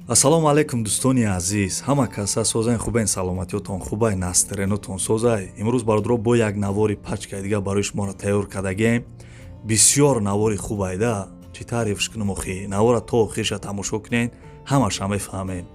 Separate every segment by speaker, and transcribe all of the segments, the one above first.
Speaker 1: Ассалому алайкум, дӯстони азиз. Ҳама каса созайн, хубен, саломатиётон хубай, настроение тон созай. Имрӯз, бародаро, бо як навори пачкаи дига барои шуморо тайёр кардагем. Бисёр навори хубайда, чӣ таърифш кунам охи. Навора то охирша тамошо кунед, ҳамаша мефаҳмед.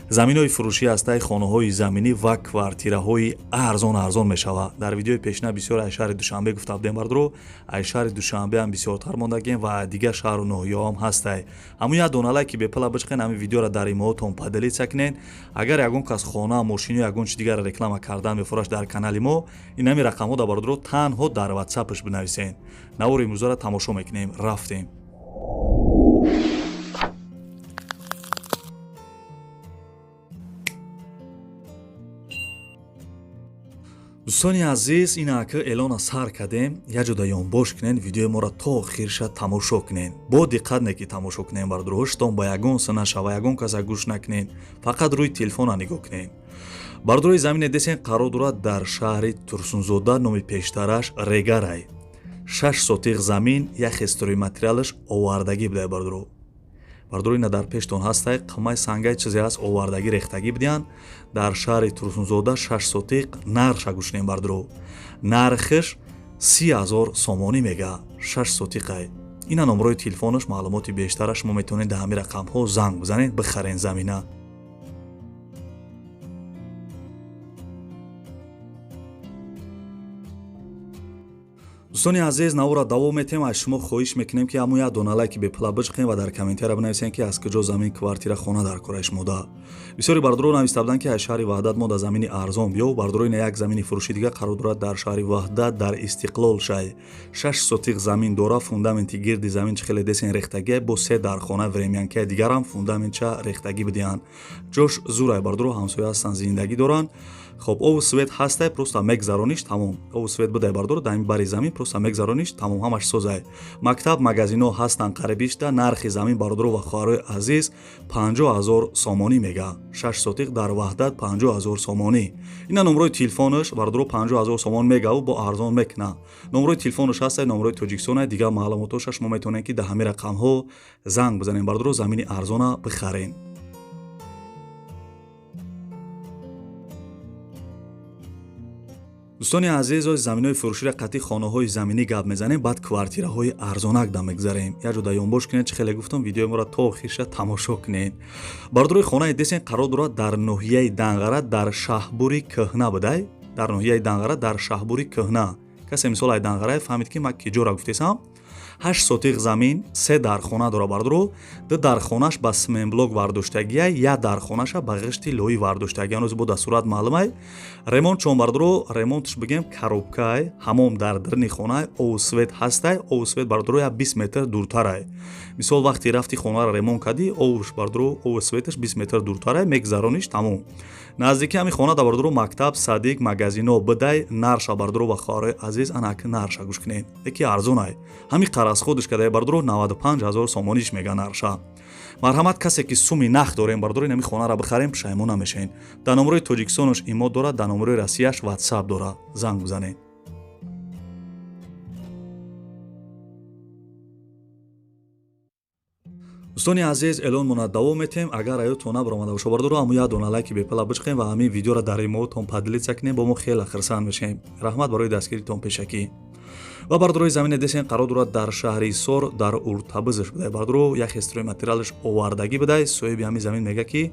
Speaker 1: Заминҳои фурӯшӣ ҳастаи, хонаҳои заминӣ ва квартираҳои арзон арзон мешавад. Дар видеои пешина бисёр ай шаҳри Душанбе гуфта будем, бародаро, ай шаҳри Душанбе ҳам бисёртар мондагем ва дигар шаҳру ноҳияҳо ҳам ҳастай. Ҳамун як дона лайки бепала бичиқен, ҳамин видеоро дар имоотон поделиться кунед. Агар ягон кас хона, мошину ягон чи дигарро реклама кардан мефураш дар канали мо, ин ҳамин рақамҳо да, бародаро, танҳо дар ватсапш бинависед. Навори имрӯзаро тамошо мекунем, рафтем. Дӯстони азиз, ин ака эълона сар кардем. Як ҷода ёнбош кунед, видеои моро то охирша тамошо кунед, бо диққат не ки тамошо кунед, бародаро, ҳуштон ба ягон са нашава, ягон каса гӯш накунед, фақат рӯи телефона нигоҳ кунед. Бародарои, замине десен қарор дорад дар шаҳри Турсунзода, номи пештараш Регарай. 6 сотих замин, як стройматериалаш овардагӣ будай, бародаро. Бародаро, ина дар пештон ҳастай, қимаи сангай чизе ҳаст, овардагӣ, рехтагӣ бидиҳанд дар шаҳри Турсунзода. 6 сотиқ нархша гӯшнем, бародаро, нархш 30 000 сомонӣ мега, 6 сотиқай. Ина номрои телефонаш, маълумоти бештараш шумо метавонед дар ҳамин рақамҳо занг бизанед, бихарен замина. Дӯстони азиз, навора давом метем. Аз шумо хоҳиш мекунем, ки ҳамун як дона лайки бепула бичиқем ва дар комментария бинависем, ки аз куҷо замин, квартира, хона дар кораи шумода. Бисёри бародаро нависта буданд, ки аз шаҳри Ваҳдат мо да замини арзон биё. Бародаро, ина як замини фурӯши дига қарор дорад дар шаҳри Ваҳдат, дар Истиқлол шай. 6 сотиқ замин дора, фундаменти гирди замин чи хеле десен рехтагия, бо се дархона, времянкаи дигарам фундаментча рехтагӣ бидиҳанд. Ҷош зурай, бародаро, ҳамсоя ҳастанд, зиндагӣ доранд. Хоб, обу свет ҳастай, просто мегзарониш, тамом. Обу свет будай, бардор, дар ин бари замин просто мегзарониш, тамом, ҳамаш созай. Мактаб, магазино ҳастанд қарибишта. Нархи замин, бародаро ва хоҳарои азиз, 50 000 сомонӣ мега. 6 сотиқ дар Ваҳдат, 50 000 сомонӣ. Ина номрои телефонаш, бародаро, 50 000 сомон мегаву бо арзон мекуна. Номрои телефонаш ҳастай, номрои Тоҷикистона. Дигар маълумотоша шумо метавонед, ки дар ҳамин рақамҳо занг бизанед, бародаро, замини арзона бихарен. Дӯстони азиз, оз заминҳои фурӯширо қатъи хонаҳои заминӣ гап мезанем, баъд квартираҳои арзонак да мегзарем. Як ҷода ёнбош кунед, чӣ хеле гуфтам, видеои моро то охирша тамошо кунед. Бародарои, хонаи десен қарор дорад дар ноҳияи Данғара, дар Шаҳбури Кӯҳна будай, дар ноҳияи Данғара, дар Шаҳбури Кӯҳна. Касе мисол ай Данғарае фаҳмид, ки ман киҷора гуфтесам. 8 сотиқ замин, се дархона дора, бардоро. Ду дархонаш ба цементблок вардоштагия, як дархонаша ба ғишти лоӣ вардоштагия. Ҳанӯз бо дастурат маълумай. Ремонт чон, бардоро, ремонтш бигем, коробкай, ҳамом дар дарни хонай, обу свет ҳастай. Обу свет, бардоро, як 20 метр дуртарай. Мисол, вақте рафти хонаро ремонт кардӣ, обуш, бардоро, обу светаш 20 метр дуртарай, мегзарониш, тамом. Наздики ҳамин хона да, бардоро, мактаб, садик, магазино бидай. Нарша, бардоро ва хоҳарои азиз, анаки нарша гӯш кунед, яки арзонай. Ҳамин қаразходш кадай, бардоро, 95 000 сомониш мега нарша. Марҳамат, касе ки суми нах дорем, бардоро, инами хонаро бихарем, пушаймон намешавем. Дар номрои Тоҷикистонош имо дорад, дар номрои Россияш ватсап дорад, занг бизанед. Дӯстони азиз, эълон мона давом метем. Агар аётон набаромада боша, бардоро, ҳамун як дона лайки бепала бичиқем ва ҳамин видеоро дар имоотон поделиться кунем, бо мо хеле хирсанд мешавем. Раҳмат барои дастгиритон пешакӣ. Ва, бардорои, замине десен қарор дорад дар шаҳри Ҳисор, дар Уртабизш будай, бардоро, як стройматериалаш овардагӣ будай. Соҳиби ҳамин замин мега, ки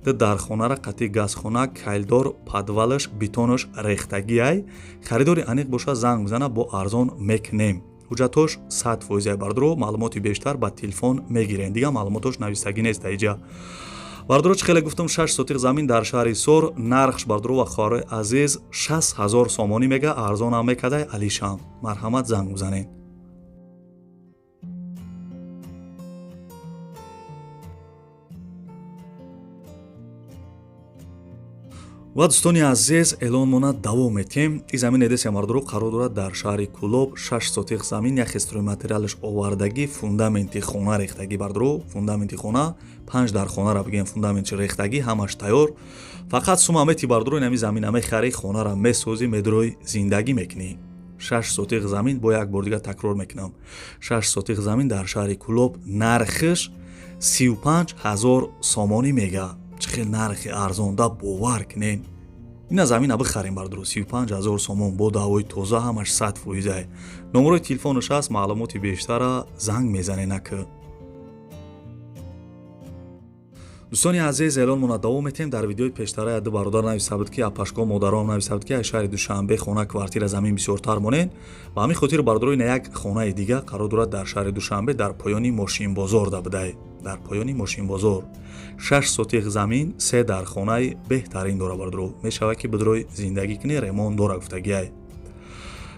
Speaker 1: ду дархонара қатъи газхона, кайлдор, подвалаш, бетонаш рехтагиай. Харидори аниқ боша, занг бизана, бо арзон мекунем. Ҳуҷҷатҳош 100 фоизай, бардоро, маълумоти бештар ба телефон мегирен. Дигар маълумотош навистагӣ нест даиҷа. Бардоро, чӣ хеле гуфтам, 6 сотиқ замин дар шаҳри Ҳисор, нархш, бардоро ва хоҳарои азиз, 60 000 сомонӣ мега, арзонам мекадай алишам. Марҳамат, занг бизанед. Ва, дӯстони азиз, эълонмона давом метем. И замин эдесе, мардуро, қарор дорад дар шаҳри Кӯлоб, 6 сотиқ замин, як стройматериалаш овардагӣ, фундаменти хона рехтагӣ, бардуро, фундаменти хона, панҷ дар хонара бигем, фундаментши рехтагӣ, ҳамаш тайёр. Фақат сума мети, бардуро, инами замина мехарӣ, хонара месозӣ, медрои, зиндагӣ мекунӣ. 6 сотиқ замин, бо як бор дигар такрор мекунам, 6 сотиқ замин дар шаҳри Кӯлоб, нархш 35 000 сомонӣ мега. Чӣ хел нархи арзонда, бовар кунен. Ина замина бихарем бардоро, 35 000 сомон бо даъвои тоза, ҳамаш 100%. Номерои телефонаш ҳаст, маълумоти бештара занг мезанен ака. Дӯстони азиз, эълонмона давом метем. Дар видеои пештара ду бародар нависта буд, ки апашко модаром нависта буд, ки аз шаҳри Душанбе хона, квартира, замин бисёртар монед. Ба ҳамин хотир бародаро, ина як хонаи дига қарор дорад дар шаҳри Душанбе, дар поёни мошинбозор да будай. Дар поёни мошинбозор 6 сотиқ замин, 3 дар хонаи беҳтарин дора бародаро. Мешавад ки бидрои зиндагӣ кунӣ, ремон дора гуфтагиай.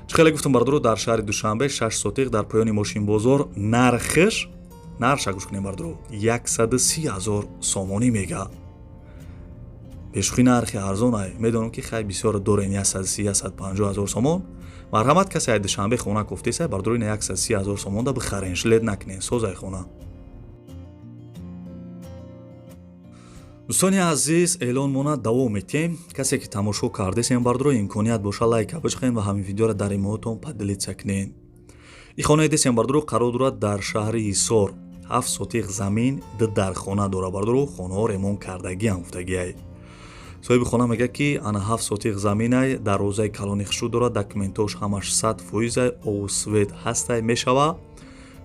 Speaker 1: Чӣ хеле гуфтам бародаро, дар шаҳри Душанбе 6 сотиқ дар поёни мошинбозор, нархш нарша гӯш кунем бардоро, 130 000 сомонӣ мега. Бешухӣ нархи арзонай. Медонам ки хай бисёр дорен 130 150 000 сомон. Марҳамат, касе ай Душанбе хона кофтесай бардоро, ина 130 000 сомон да бихарен, шлед накунен, созай хона. Дӯстони азиз, эълонмона давом метем. Касе ки тамошо кардесем бардоро, имконият боша лайка бишхен ва ҳамин видеоро дар имоҳотон поделиться кунен. И хонаи десем бардоро қарор дорад дар шаҳри Ҳисор. 7 сотиқ замин, 2 дар хона дора бардоро, хонаҳо ремон кардагиам гуфтагиай. Соҳиби хона мегӯяд, ки ана 7 сотиқ заминай, дарвозаи калони хушрӯ дорад, документош ҳамаш 100%, обу свет ҳастай, мешава.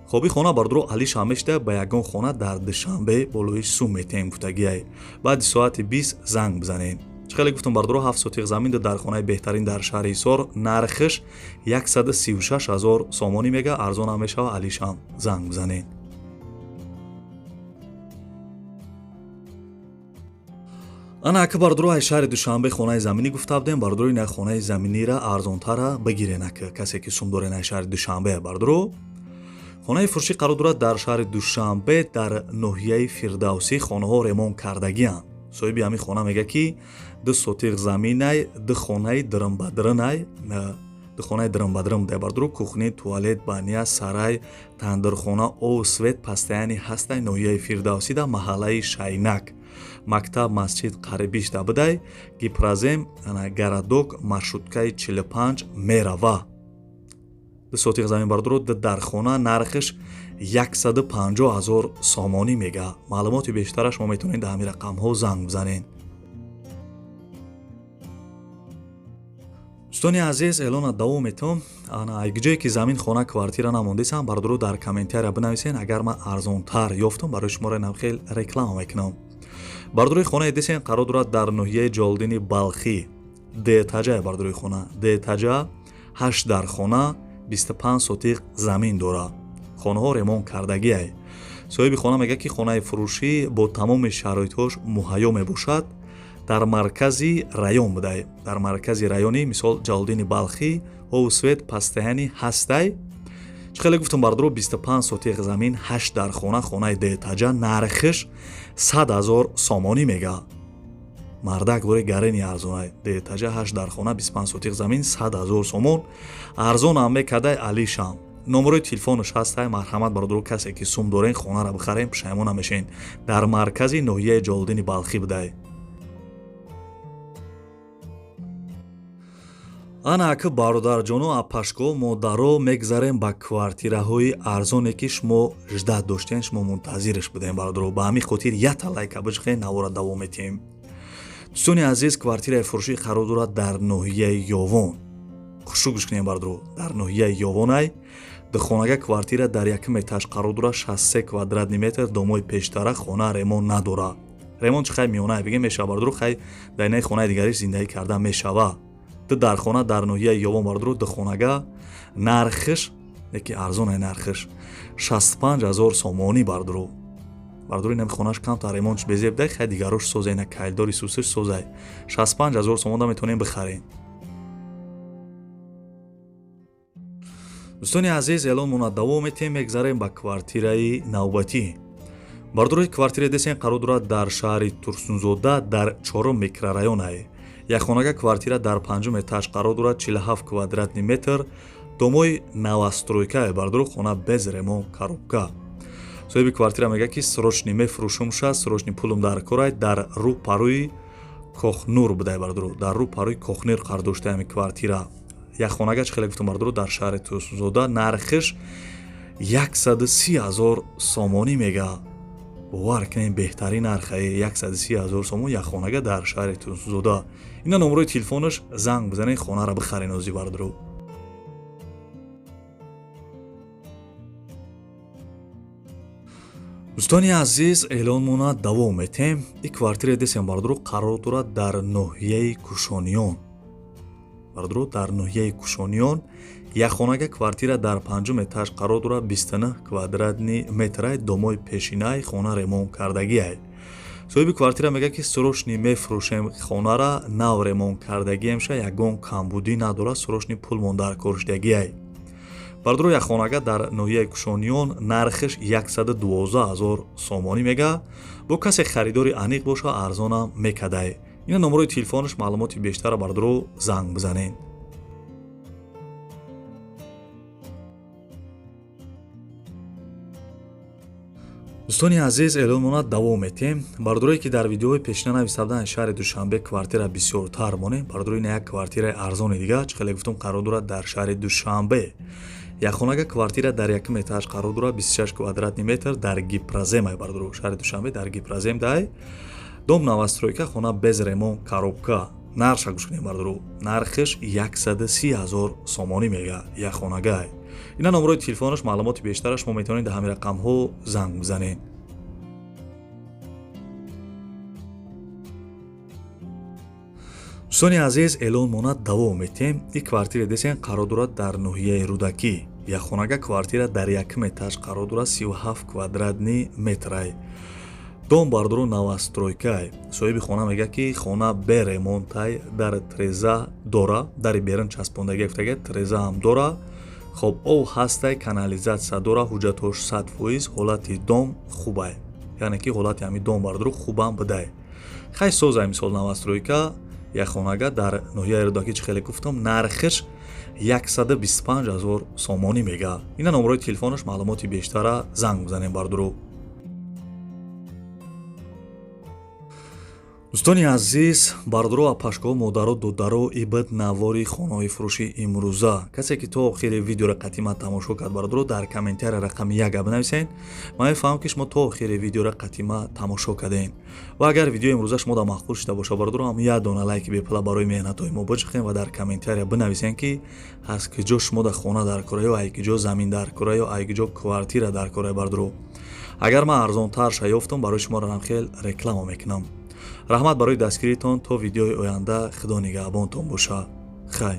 Speaker 1: Хоби хона бардоро алишам мешуда, ба ягон хона дар Душанбе болои сум метем гуфтагиай. Баъди соати 20 занг бизанед. Чӣ хеле гуфтам бардоро, 7 сотиқ замин дар хонаи беҳтарин дар шаҳри Ҳисор, нархш 136 000 сомонӣ мега, арзонам мешава, алишам занг бизанед. Ана ака бардоро, ай шаҳри Душанбе хонаи заминӣ гуфта будем бардоро, ина хонаи заминира арзонтара бигирен ака, касе ки сум дорен ай шаҳри Душанбе бардоро. Хонаи фурӯшӣ қарор дорад дар шаҳри Душанбе, дар ноҳияи Фирдавсӣ, хонаҳо ремон кардагианд. Соҳиби ҳамин хона мегӯяд, ки 2 сотиқ заминай, 2 хонаи дирмбадирнай, 2 хонаи дирмбадирн дай бардоро, кухни, туалет, баня, сарай, тандирхона, об, свет пастаяни ҳастай. Ноҳияи Фирдавсӣ да маҳаллаи Шайнак, мактаб, масҷид қарибиш да будай, гипрозем, городок, маршруткаи 45 мерава. 2 сотиқ замин бардоро, 2 дар хона, нархш 150 000 сомонӣ мега. Маълумоти бештараш мо метавонед дар ҳамин рақамҳо занг бизанед. Дӯстони азиз, эълона давом метавом. Ана ҷое ки замин, хона, квартира намондесам бардоро, дар комментария бинависен, агар ман арзонтар ёфтам, барои шуморо инам хел реклама мекунам. Бардорои хонаи десен қарор дорад дар ноҳияи Ҷолдини Балхӣ, Детаҷа. Бардорои хона Детаҷа, 8 дар хона, 25 сотиқ замин дорад. Хонаҳо ремон кардагиай. Соҳиби хона мегӯяд, ки хонаи фурӯшӣ бо тамоми шароитҳош муҳайё мебошад, дар маркази район будай. Дар маркази райони мисол Ҷалолиддини Балхӣ, ҳову свет пастаяни ҳастай. Чӣ хеле гуфтам бардоро, 25 сотиқ замин, 8 дар хона, хонаи Детаҷа, нархш 100 000 сомонӣ мега. Мардак вори гарени арзонай. Детаҷа, 8 дар хона, 25 сотиқ замин, 100 000 сомон. Арзонам мекадай, алишам. Номерои телефонаш ҳастай, марҳамат бародаро, касе ки сум дорен, хонара бихарен, пушаймон намешен. Дар маркази ноҳияи Ҷолиддини Балхӣ будай. Ана ака бародарҷоно, апашко, модаро, мегзарем ба квартираҳои арзоне, ки шумо ждат доштен, шумо мунтазирш будем бародаро. Ба ҳамин хотир ята лайка бижхен, навора давом метиҳем. Дӯстони азиз, квартираи фурӯшӣ қарор дорад дар ноҳияи Ёвон. Хушрӯ гӯш кунем бародаро, дар ноҳияи Ёвонай духонага квартира дар якум этаж қарор дорад, 63 квадратный метр, домои пештара, хона ремон надорад. Ремон чи хай миёнае бигем мешава бародаро, хай дар инаи хонаи дигариш зиндагӣ карда мешава. Ду дар хона дар ноҳияи Ёвон бародаро, духонага, нархш яки арзонай, нархш 65 000 сомонӣ бародаро. Бардори инами хонаш камтар ремонтш безеб дай, хай дигарош созай, на кайлдори сусиш созай. 65 000 сомон да метавонем бихарем. Дӯстони азиз, эълонмона давом метиҳем, мегзарем ба квартираи навбатӣ. Бардорои квартираи десен қарор дорад дар шаҳри Турсунзода, дар 4 микрорайонай. Якхонага квартира дар 5 этаж қарор дорад, 47 квадратный метр, домои новостройка бардоро, хона без ремонт, коробка. Соҳиби квартира мегӯяд, ки срочный мефурӯшумша, срочный пулум дар корай, дар рӯ парӯи Кохнур будай бардоро, дар рӯ парӯи Кохнур қарор доштаи ҳамин квартира. Якхонага чӣ хеле гуфтам бардоро, дар шаҳри Турсунзода нархш 130 000 сомонӣ мега. Бовар кунем, беҳтарин нархае 130 000 сомон як хонага дар шаҳри Турсунзода. Ина номерои телефонаш, занг бизанед, хонаро бихарен ози бародаро. Дӯстони азиз, эълонмона давом метем. Ин квартираи десем бародаро қарор дорад дар ноҳияи Кушониён. Бародаро, дар ноҳияи Кушониён як хонага квартира дар панҷум этаж қарор дорад, 29 квадратный метрай, домои пешинай, хона ремонт кардагиай. Соҳиби квартира мегӯяд, ки срочный мефурӯшем хонара, нав ремонт кардагиемша, ягон камбудӣ надорад, срочный пулмон дар кор шудагиай. Бародаро, як хонага дар ноҳияи Кушониён нархиш 112 000 сомонӣ мега. Бо касе харидори аниқ боша, арзонам мекадай. Ина номерои телефонаш, маълумоти бештара бародаро занг бизанед. Дӯстони азиз, эълонмона давом метем. Бародарое ки дар видеоҳои пешина нависта буданд, шаҳри Душанбе квартира бисёртар монем. Бародаро, ина як квартираи арзони дига, чӣ хеле гуфтум, қарор дорад дар шаҳри Душанбе. Як хонага квартира дар якум этаж қарор дорад, 26 квадратный метр, дар Гипрозем ай бародаро, шаҳри Душанбе дар Гипрозем дай. Дом новостройка, хона без ремонт, коробка. Нархша гӯш кунем бародаро, нархиш 130 000 сомонӣ мега, як хонагай. Ина номерои телефонаш, маълумоти бештараш мо метавонед дар ҳамин рақамҳо занг бизанед. Дӯстони азиз, эълонмона давом метем. Ин квартира десен қарор дорад дар ноҳияи Рӯдакӣ. Як хонага квартира дар якум этаж қарор дорад, 37 квадратный метрай. Дом бародаро новостройкай. Соҳиби хона мегӯяд, ки хона бе ремонтай, дар треза дора, дари берун часпондагӣ гуфтага, треза ҳам дора. Хоб, об ҳастай, канализатсия дора, ҳуҷҷатҳош 100%, ҳолати дом хубай. Яъне ки ҳолати ҳамин дом бародаро хубам будай. Хай созай, мисол новостройка, як хонага дар ноҳияи Рӯдакӣ, чӣ хеле гуфтам, нархиш 125 000 сомонӣ мега. Ина номерои телефонаш, маълумоти бештара занг бизанем бародаро. Дӯстони азиз, бародаро, апашкоҳо, модаро, додаро, ибад навори хонаҳои фурӯши имрӯза. Касе ки то охири видеоро қатъиман тамошо кард, бародаро, дар комментария рақами 1 бинависед. Ман мефаҳмам, ки шумо то охири видеоро қатъима тамошо кардем. Ва агар видеои имрӯза шумо да маъқул шуда бошад, бародаро, ҳам як дона лайки бепула барои меҳнатҳои мо биҷиқем ва дар комментария бинависед, ки аз куҷо шумо да хона дар кора ё ай куҷо замин дар кора ё ай куҷо квартира дар кора, бародаро. Агар ман арзонтар шаёфтам, барои шуморо ҳам хел реклама мекунам. Раҳмат барои дастгиритон. То видеои оянда Худо нигаҳбонтон боша. Хай.